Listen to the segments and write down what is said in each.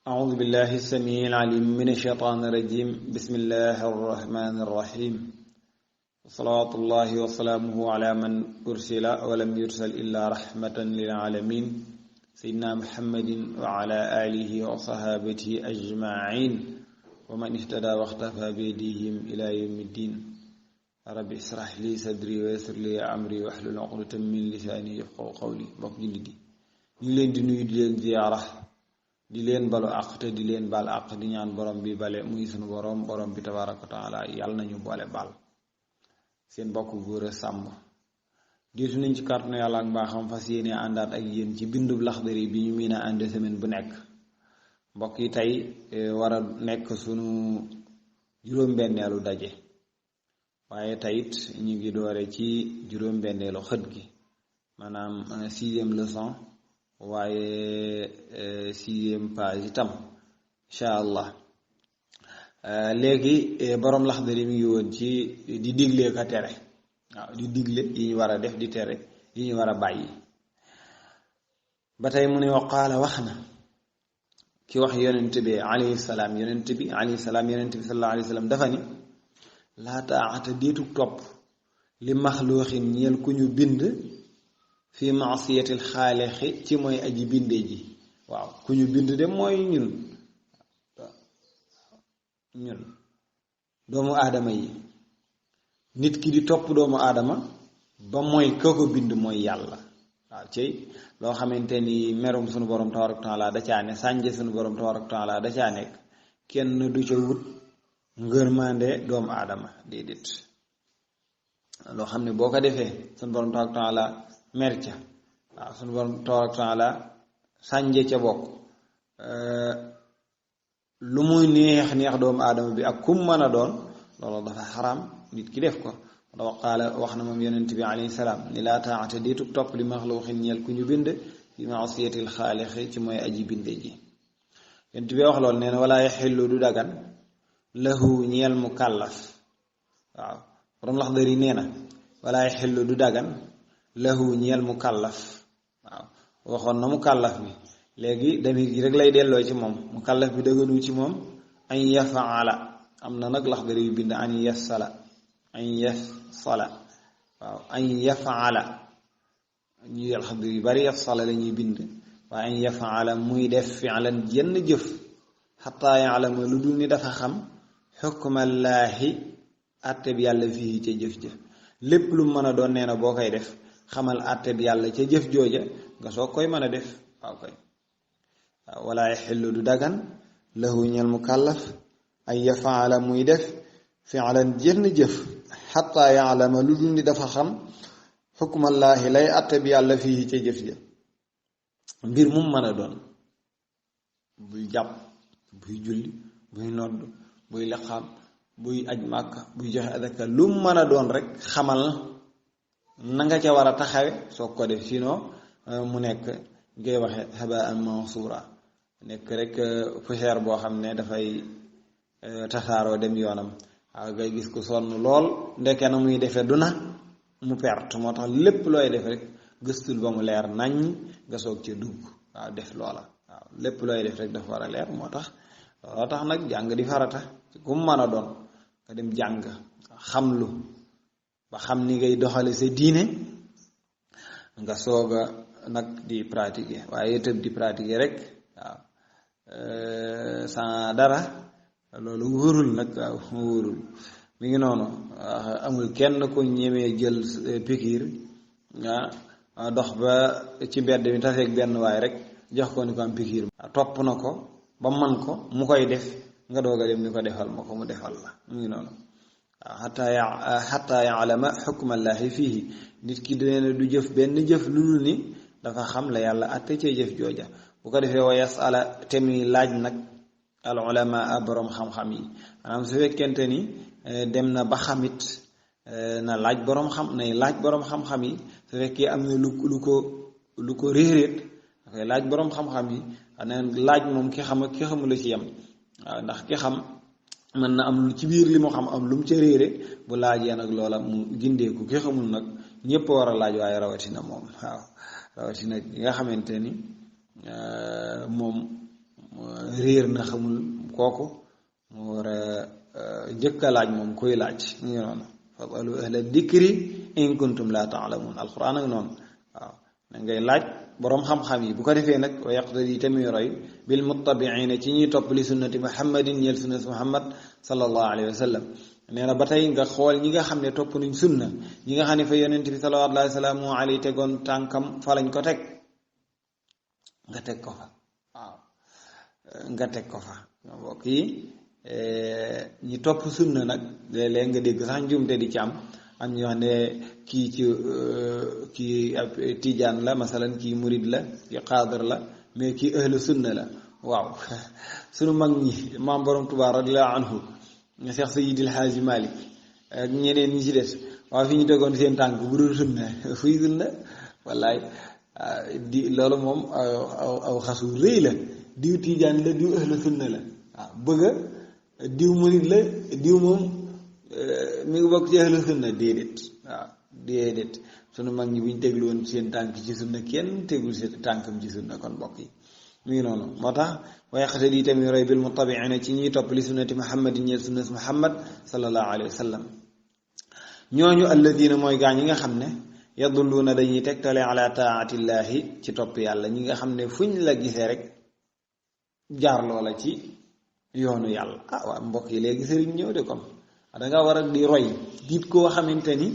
أعوذ بالله السميع العليم من الشيطان الرجيم بسم الله الرحمن الرحيم صلوات الله وسلامه على من أرسل ولم يرسل إلا رحمة للعالمين سيدنا محمد وعلى آله وصحابته أجمعين ومن اهتدى واختفى بيديهم إلى يوم الدين رب اشرح لي صدري ويسر لي أمري واحلل عقدة من لساني يفقهوا قولي bokk jullit yi ñu leen di nuyu di leen ziyaara di leen balu àq te di leen baal àq di ñaan borom bi bale muy sunu borom bi tabaaraka wa taala yàlla nañu boole baal seen bokk góor a sàmm diitu nañ ci kàttanu yàlla ak mbaaxam fas yéene àndaat ak yéen ci bindub Laxdari bi ñu miin a ànd semaine bu nekk mbokk yi tey war a nekk sunu juróom-benneelu daje waaye teyit ñu ngi doore ci juróom-benneelu xët gi maanaam 6e leçon waaye 6e page itam incha allah léegi borom Laxdari mi ngi woon ci di digle ka tere waaw di digle yi ñu war a def di tere yi ñu war a bàyyi ba tey mu ne waqaala wax na ki wax yonent bi alayhi salaam yonent bi sallallahu alayhi wa sallam dafa ni laa taa'ata déetug topp li maxluuqin ñeel ku ñu bind fi maasiyatil xaalixi ci mooy aji binde ji waaw ku ñu bind de mooy ñun doomu aadama yi nit ki di topp doomu aadama ba mooy ka ko bind mooy yàlla waaw cey loo xamante ni merum sunu borom tabaaraka taala da caa ne sànje sunu borom tabaaraka taala da caa nekk kenn du ca wut ngërmande doomu aadama déedéet loo xam ne boo ko defee sunu borom tabaaraka taala mer ca waaw sunu borom tabaaraka taala sànje ca bokk lu muy neex doomu aadama bi ak kum mën a doon loolu dafa xaraam nit ki def ko waqaala wax na moom yonent bi alayhi salaam ni laa taa'ata déetug topp li maxluuqin ñeel ku ñu bind fi maasiyatil xaalixi ci mooy aji binde ji yonent bi wax loolu nee na walaa yaxillu du dagan lahu ñeel mu kàllaf waaw borom Laxdari nee na walaa yaxillu du dagan lahu ñeel mu kàllaf waaw waxoon na mu kàllaf bi léegi damir gi rek lay delloo ci moom mu kàllaf bi dëgganu ci moom an yafaala am na nag Laxdari yu bind an yasala waaw an yafaala ñuy Laxdari yu bari yasala la ñuy bind waaye an yafaala muy def fi'lan jenn jëf xataa ya'lama lu dul ni dafa xam xukmallaahi àtte bi yàlla fii ca jëf ja lépp lu mën a doon nee na boo koy def xamal àtte bi yàlla ca jëf jooja nga soo koy mën a def waaw koy waaw wala yaxillu du dagan lahu ñel mu kàllaf ay yafaala muy def fi'lan jenn jëf xataa ya'lama lu dul ni dafa xam xukmallaahi lay àtte bi yàlla fii ca jëf ja mbir mu mën a doon buy jàpp buy julli buy nodd buy liqaam buy aj màkka buy joxe adaka lu mën a doon rek xamal na nga ca war a taxawe soo ko def sinon mu nekk ngay waxe haba'an mansuura nekk rek poussière boo xam ne dafay tasaaroo dem yoonam waaw ngay gis ko sonn lool ndeke na muy defee du na mu perte moo tax lépp looy def rek gëstul ba mu leer nañ nga soog ca dugg waaw def loola waaw lépp looy def rek dafa war a leer moo tax looloo tax nag jàng di farata ku mu mën a doon nga dem jàng xam lu ba xam ni ngay doxale sa diine nga soog a nag di pratiquer waaye tëb di pratiquer rek waaw sans dara loolu wóorul nag waaw wóorul mi ngi noonu amul kenn ku ñemee jël pikiir dox ba ci mbedd mi taseeg benn waay rek jox ko ni ko am pikiir topp na ko ba man ko mu koy def nga doog a dem ni ko defal ma ko mu defal la mu ngi noonu waaw xataa ya'lama xukmallaahi fiihi nit ki dina du jëf benn jëf lu dul ni dafa xam la yàlla atte cee jëf jooja bu ko defee wa yasala te muy laaj nag al ulamaa borom xam-xam yi maanaam su fekkente ni dem na ba xamit na laaj borom xam-xam yi su fekkee am na lu ko réeréet da koy laaj borom xam-xam yi xanaa laaj moom ki xamul la ci yem waaw ndax ki xam mën na am lu ci biir li mu xam am lu mu ca réere bu laajee nag loola mu gindeeku ki xamul nag ñëpp war a laaj waaye rawatina moom waaw rawatina yi nga xamante ni moom réer na xamul kooku mu war a njëkk a laaj moom koy laaj mu ngi noonu fasalu ahla dikri in kuntum la taalamun alquran ak noonu waaw da ngay laaj boroom xam-xam yi bu ko defee nag wa yaqtadi tamit roy bil muttabiina ci ñuy topp li sunnati muhammadin ñeel sunnati muhammad sallallahu alayhi wa sallam nee na ba tey nga xool ñi nga xam ne topp nañ sunna ñi nga xam ne fa yonent bi sallallahu salaamu alayhi tegoon tànkam fa lañ ko teg nga teg ko fa waaw nga teg ko fa mbokk yi ñi topp sunna nag léeg-léeg nga dégg sax njuumte di ci am ñoo xam ne kii ci kii ab tijaan la masalan kii murid la kii xaadar la mais kii ahlu sunna la waaw sunu mag ñi maam borom Tuubaa radiyallaahu anhu Cheikh Seydil Haaji Malik ak ñeneen ñi ci des waaw fi ñu tegoon seen tànk bu dul sunna fuy sunna wallaay di loolu moom aw xasu rëy la diw tijaan la diw ahlu sunna la waaw bëgga diw murid la diw moom mi ngi bokk ci ahlu sunna déedéet waaw déedéet sunu mag ñi bu ñu teglu woon seen tànk ci sunna kenn tegul seen tànkam ci sunna kon bokk yi mu ngi noonu moo tax waaye xate di tamit roy bil muttabiina ci ñuy topp li sunnati muhammadin ñeel sunnati muhammad sallallahu alayhi wa sallam ñooñu alladina mooy gaa ñi nga xam ne yadulluuna dañuy tegtale ala taatillahi ci topp yàlla ñi nga xam ne fuñ la gisee rek jaar loola ci yoonu yàlla waa mbokk yi léegi sëriñ ñëw de comme danga war a di roy diit koo xamante ni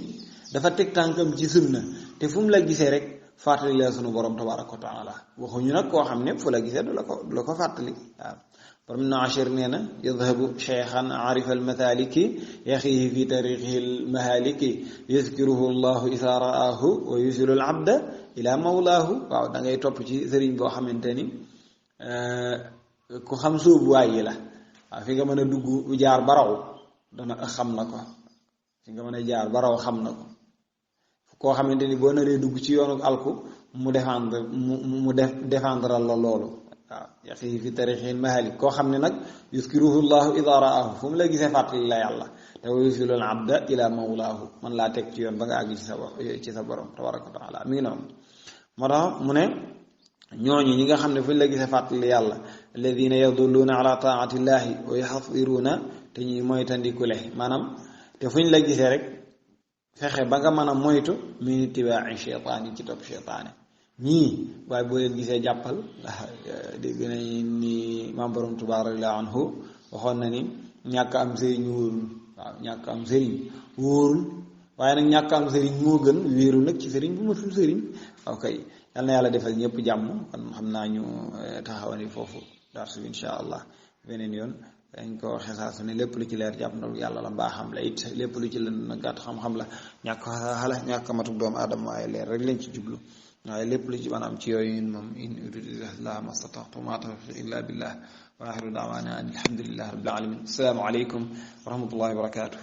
dafa teg tànkam ci sunna te fu mu la gisee rek fàttali la sunu borom tabaraka wa taala waxuñu nag koo xam ne fu la gisee du la ko fàttali waaw borom na achir nee na yadhabu cheikhan arifa almathaliki yaxihi fi tariqihi almahaliki yaskiruhu llahu isa raahu wa yusilu al abda ila mawlaahu waaw da ngay topp ci sëriñ boo xamante ni ku xam sóobuwaay yi la waaw fi nga mën a dugg jaar baraw dana xam na ko fi nga mën a jaar baraw xam na ko koo xamante ni boo naree dugg ci yoonu alku mu défendre la loolu waaw yaqi fi tarixin mahalik koo xam ne nag yuskiruhu llahu ida raahu fu mu la gisee fàttali la yàlla te wa yusilu al abda ila mawlaahu man laa teg ci yoon ba nga àgg ci sa borom tabaraka wa taala mi ngi noonu moo tax mu ne ñooñu ñi nga xam ne fu ñu la gisee fàttali yàlla alladina yadulluuna ala taatillahi wa yuxadiruuna te ñuy moytandikule maanaam te fu ñu la gisee rek fexe ba nga mën a moytu min itibaa'i cheytaan yi ci topp cheytaane ñii waaye boo leen gisee jàppal dégg nañ ni maam borom Tuubaa radiyallaahu anhu waxoon na ni ñàkk am sëriñ wóorul waaw ñàkk am sëriñ wóorul waaye nag ñàkk am sëriñ moo gën wéeru nag ci sëriñ bu matul sëriñ ok yal na yàlla defal ñëpp jàmm kon xam naa ñu taxawani foofu darsu bi insha allah beneen yoon dañ ko waxee saa su ne lépp lu ci leer jàpp na yàlla la mbaaxam la it lépp lu ci lën na gàtt xam-xam la ñàkk matuk doomu aadama waaye leer rek lañ ci jublu waaye lépp lu ci maanaam ci yooyu ñun moom in uridu illa ma stata'tu ma tawfiqi illa billah wa axiru da'wana an alhamdulillahi rabbil alamin assalaamu aleykum wa rahmatullahi wa barakatuh